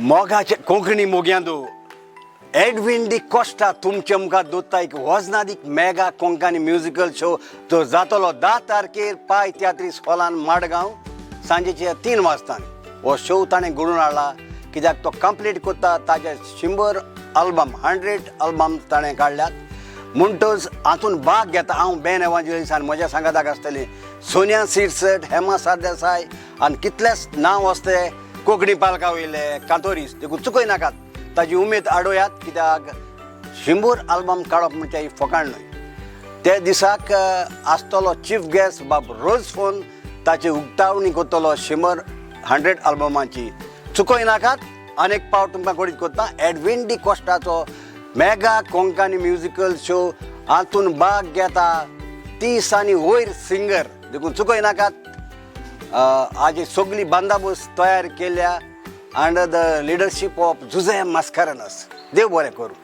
मोगाचे Konkani मोग्यांदो, Edwin D Costa तुमच्या मुखार दोता एक वजनादीक मेगा कोंकणी म्युजिकल शो. तो जातलो 10 तारखेर पाय तियात्रीस हॉलान, माडगांव, सांजेचे 3 वाजता. हो शो ताणें घडोवन हाडला कित्याक तो कंप्लीट करता ताजे 100 अल्बम, 100 अल्बम ताणें काडल्यात. म्हणटच हातून भाग घेता हांव बेन एवांजलिस आनी म्हज्या सांगाताक आसतली सोनिया सिरसट, हेमा सरदेसाय आनी कितलेच नांव आसते कोंकणी पालका वयले कांतोरीस. देखून चुकय नाकात, ताजी उमेद आडोयात, कित्याक 100 आल्बम काडप म्हणजे ही फकाण न्हय. ते दिसाक आसतलो चीफ गेस्ट बाब रोज फोन. ताची उक्तावणी करतलो 100, 100 अल्बमाची. चुकय नाकात. अनेक पावट तुमकां कळीत करता, एडविन डी कोस्टाचो मेगा कोंकणी म्युजिकल शो, हातून भाग घेता 30 आनी वयर सिंगर. देखून चुकय नाकात. आज सगळी बंदोबस्त तयार केल्या under the leadership of Jose Mascarenhas. देव बरें करूं.